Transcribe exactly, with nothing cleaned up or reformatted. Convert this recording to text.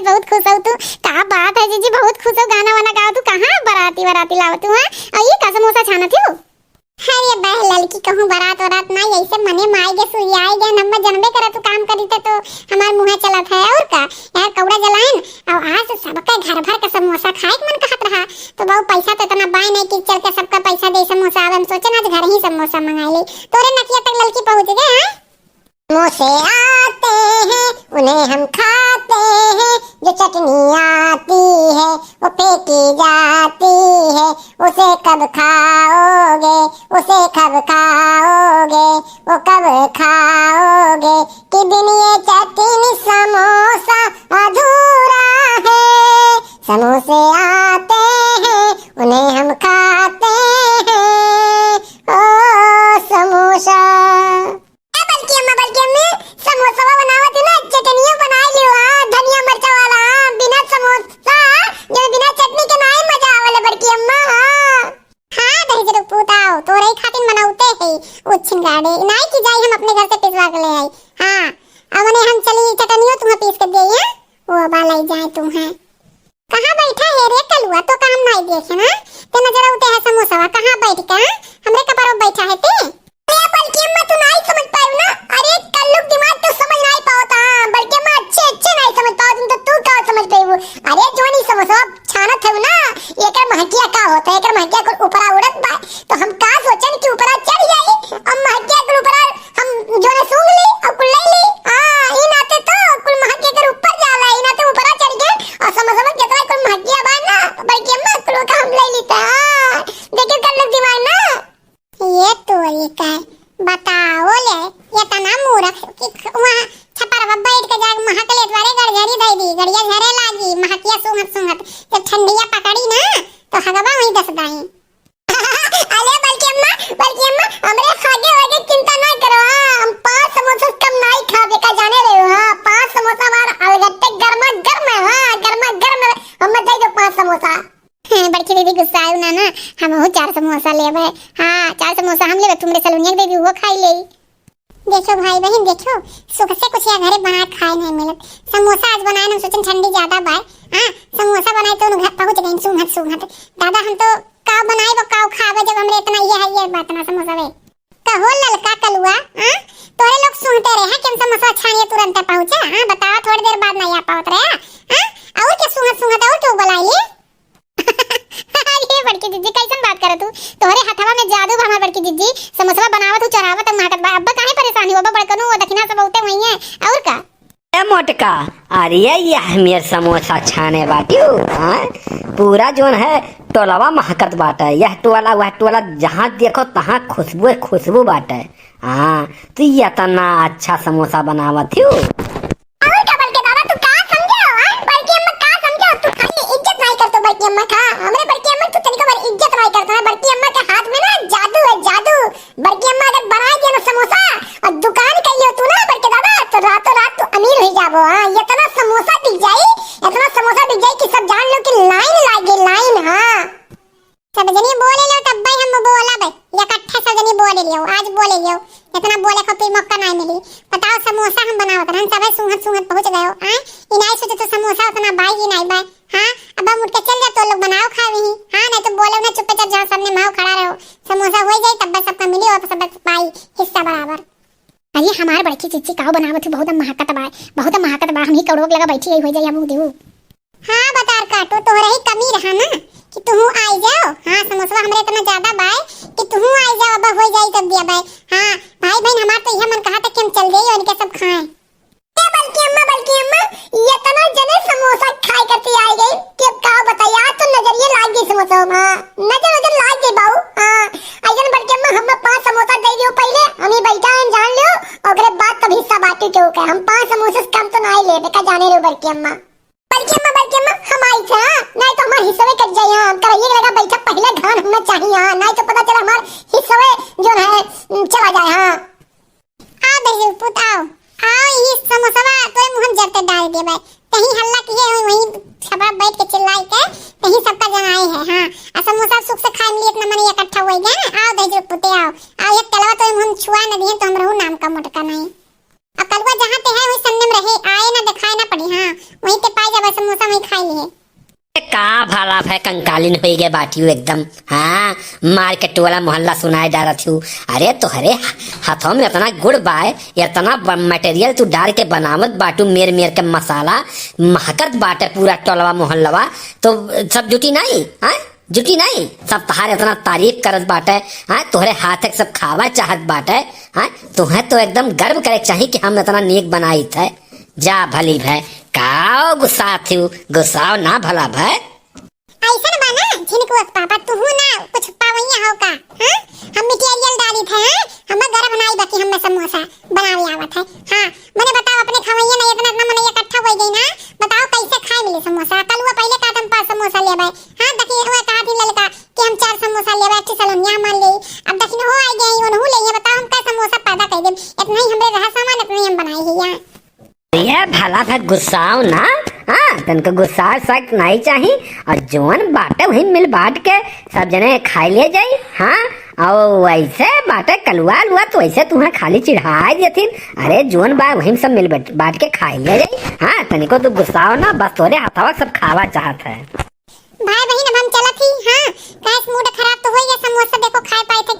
बहुत खुश हो तू। का बात है जीजी, बहुत खुश हो, गाना वाना गाओ तू। कहाँ बराती वराती लावत हू, हाँ? और ये का समोसा छानत हू? अरे बह ललकी, कहूँ बरात वरात ना, ऐसे मने में आए गे, सुई आए गे, हम जनबे करत तू काम करी थे तो हमार मुँह चलत है और का। यार कौड़ा जलाइन, और आज तो सबका घर भर का समोसा खाए के मन कहत रहा, तो बाबू पैसा तो इतना बाय नहीं कि चल के सबका पैसा दे समोसा। अब हम सोचे ना आज घर ही समोसा मंगा ले। तोरे नकिया तक ललकी पहुँच गए हैं। समोसे आते हैं, उन्हें हम खाते हैं, जो चटनी आती है, वो फेंकी जाती है, उसे कब खाओगे, उसे कब खाओगे, वो कब खाओगे, कि बिन ये चटनी समोसा अधूरा है। समोसे आते हैं, उन्हें हम खाते हैं, ओ समोसा। ए बड़की अम्मा, बड़की अम्मी, समोसवा बनावत है ना, चटनियो बनाई लियो, हाँ, धनिया मरचा वाला, हाँ, बिना समोसा, जो बिना चटनी के नाई मजा आवेला बड़की अम्मा, हाँ। हाँ, दहिजरू पूत आओ, तोरे खातिर मनौते है, उछिन गाड़े, नाई की जाई हम अपने घर से पिसवा के ले आई, हाँ, अब उन्हें हम चली चटनियो तुम्हें पीस के दे, हाँ, वो अब लाई जाए तुम्हें। कहाँ बैठा है रे कलुआ, तो काम नाई देखे ना, ते नजर उते है समोसवा, कहाँ बैठ के, हाँ? हमरे कपड़ों बैठा है ते? अरे बड़की अम्मा, तू नाई समझ पाई ना, अरे कल्लू के दिमाग तो समझ नाई पावत, हाँ, बड़की अम्मा अच्छे अच्छे नाई समझ पावत, तो तू का समझ पाई वो? अरे जोनी समोसवा छानत है ना, एकर महकिया का होता है, एकर महकिया कुल ऊपरा उड़त बा, तो हम का सोचन कि ऊपरा चढ़ जाई, अब महकिया कुल ऊपरा हम जोने सूंघ ली और कुल ले ली। हाँ, ई नाते तो कुल महकिया के ऊपर जाला, ई नाते ऊपरा चढ़ गए और समोसवा कितना कुल महकिया बा ना, बड़की अम्मा कुल का हम ले लीते। हाँ, देखियो कल्लू के दिमाग ना। ये तोरी का बताओ ले, इतना मूर्ख कि ख-, वहाँ छपरवा बैठ के जाके महक लेत बारे, गड़झरी धई दी, गड़िया झरे लागी, महकिया सूंघत सूंघत जब ठंडिया पकड़ी ना तो हगवा वहीं दस दाई। अरे बड़की अम्मा, बड़की अम्मा, हमरे खागे वागे चिंता ना करो, हाँ, हम पाँच समोसा कम नाई खाबे का जाने रहे हो, हाँ, पाँच समोसा हमार अलगट्टे गर्मा गर्म है, हाँ, गर्मा गर्म है, हमें दे दो पाँच समोसा। हाँ, बड़की दीदी गुस्सा आयो ना, ना, हम चार समोसा लेबे, हाँ, चार समोसा हम लेबे, तुमरे सलोनिया के दे दी, वो खाई ले। देखो भाई बहन, देखो, सुख से कुछ या घरे बना के खाए नहीं मिलत। समोसा आज बनाए, हम सोचन ठंडी ज्यादा बाय। हाँ, समोसा बनाए तो घर पहुँच गए सूंघत सूंघत। दादा, हम तो काव बनाए वो काव खावे जब हमरे इतना ये है, ये बात ना समोसा वे। कहो ललका कलुआ, हाँ? तोरे लोग सूंघते रहे हैं कि हम समोसा छानिए तुरंत पहुँचे? हाँ, बताओ, थोड़ी देर बाद नहीं आ पावत रहे, हाँ? और क्या सूंघत सूंघत और क्यों बुलाई ले? अरे बड़की जीजी, कैसन बात करत हू? तोहरे हथवा में जादू बा हमार बड़की जीजी। समोसवा बनावत हू, चढ़ावत हू, महकत बा। अब्बा काहे परेशान हो? अब्बा बड़कनू वो दखिना सब बहुते हुई है, और का? ए मोटका, अरे यह मेर समोसा छाने बाटियो, हाँ? पूरा जोन है टोलवा महकत बाटे, यह टोला वह टोला, जहाँ देखो तहाँ खुशबू खुशबू बाटे। हाँ, तू इतना अच्छा समोसा बनावत हो। और का बड़के दादा, तू का समझे हो, हाँ? बड़की अम्मा का समझे हो? तू खाली इज्जत नाई करतो बड़की अम्मा का। हमरे बड़की अम्मा तू तनिको बार इज्जत नाई करतो है। बड़की अम्मा के हाथ में ना जादू है, जादू। बड़की अम्मा अगर बनाए दिया ना समोसा और दुकान कर लियो तू ना बड़के दादा, तो रातों रात तू अमीर हो जाबो। हाँ, इतना समोसा बिक जाई, इतना समोसा बिक जाई कि सब जान लो कि लाइन लागे, लाइन। हाँ। सब जनी बोले लो तब भाई हम बोला भाई, इकट्ठा सब जनी बोले लियो, आज बोले लियो, इतना बोले को फिर मौका नहीं मिली। बताओ, समोसा हम बनावत रहन, सब सूंघत सूंघत पहुँच गयो। आए, इनाई सोचे तो समोसा उतना बाई की नहीं बाई। हाँ, अब हम उठ के चल जा, तो लोग बनाओ खावे ही। हाँ, नहीं तो बोले ना, चुप्पे चुप जाओ, सामने माओ खड़ा रहो। समोसा हो जाए तब बस सबका मिली और सब पाई हिस्सा बराबर। अरे हमार बड़की चिच्ची काव बनावत हूँ, बहुत महकत बा, बहुत महकत बा। हम ही कौड़ोक लगा बैठी रही, हो जाए हम देऊ। हाँ, बतार काटो, तोहरा ही कमी रहा ना कि तुहू आई जाओ। हाँ, समोसवा हमरे इतना ज्यादा बाय कि तुहू आई जाओ, अब हो जाई तब दिया बाय। हाँ, भाई बहन हमार तो यह मन कहा था कि हम चल जाई और इनके सब खाएं। ए बड़की अम्मा, बड़की अम्मा, इतना जने समोसा खाए करती आई गई कि अब का बताई, आज तो नजरिए लाग गई समोसा में, नजर नजर लाग गई बाऊ। हाँ, ऐसन बड़की अम्मा, हम पाँच समोसा दे दियो पहले, हम ही बैठा हैं जान लियो, ओकरे बाद तब हिस्सा बांटी के ओके, हम पाँच समोसे से कम तो ना ही लेबे का जाने लियो बड़की अम्मा। बड़की अम्मा, बड़की अम्मा, हम आई थे, हाँ, नहीं तो हमार हिस्सवे कट जाए, हाँ, हम कराइए लगा बैठा पहले धान हमें चाहिए, हाँ, नहीं तो पता चला हमार हिस्सवे जो है, चला जाए, हाँ। आओ दहिजरू पूत, आओ। आओ, यही समोसवा तोरे मुँह में जरते डाल देबे। कहीं हल्ला किए हुई, वहीं छपरा बैठ के चिल्लाई के, कहीं सबका जनाए है, हाँ। आ समोसा सुख से खाए मिली, इतना मने इकट्ठा हुई गया ना। आओ दहिजरू पूते, आओ। आओ, एक कलवा तोरे मुँह में छुआ न दिए तो हम रहू नाम का मोटका नहीं। अब कलवा जहाँ ते है, वहीं सन्ने में रहे, आए ना दिखाए ना पड़ी, हाँ। वहीं ते पाए जाबे समोसा वहीं खाई लिए। का भला भय, कंकालिन होई गए बाटियो एकदम। हाँ, मार के टोला मोहल्ला सुनाए डारत हूँ। अरे तोहरे हथवा में इतना गुड़ बाय, इतना ब-, material तू डार के बनावत बाटू, मेर मेर के मसाला, महकत बाटे पूरा टोलवा मोहल्लवा, तो सब जुटी नहीं, हाँ? जुटी नहीं? सब तहार इतना तारीफ करत बाटे, हाँ? तोहरे हाथ के सब खावा चाहत बाटे, हाँ? तुहें तो एकदम गर्व करे के चाही कि हम इतना नीक बनाइत है। जा भली भय, का गुस्सा थी, गुस्साओ ना भला भय। ऐसन बा ना, झिनकुआ के पापा, तुहू ना कुछ पावैया हो का, हाँ? हम material डाली थे, हाँ? हमें गर्व नाई बा कि हमें समोसा बनावे आवत है, हाँ? मने बताओ, अपने खवैया ना इतना, इतना मने इकट्ठा हो गई ना, बताओ कैसे खाए मिले समोसा? कल वो पहले कहा हम पाँच समोसा लेबे, हाँ? देखिए वो कहा थी ललका कि हम चार समोसा लेबे, अच्छी सलोनिया मान ले। अब देखिए हो आ गए, उन्हों ले, बताओ हम का समोसा पैदा कर देब? इतना ही हमरे रहा सामान, इतना ही हम बनाए ही यहाँ। ये भला भय गुस्साओ ना, हाँ, तनको गुस्सा सख्त नहीं चाही। और जोन बाटे वही मिल बांट के सब जने खाई ले जाई, हाँ। और वैसे बाटे कलुआ लुआ तो वैसे तुम्हें खाली चिढ़ाए देथिन। अरे जोन बा वही सब मिल बट-, बांट के खाई ले जाई, हाँ। तनिको तू गुस्साओ ना, बस तोरे हथवा सब खावा चाहत है। भाई बहिन, अब हम चलत ही, हाँ, काहे से mood खराब तो होई गया, समोसा देखो खाए पाए थे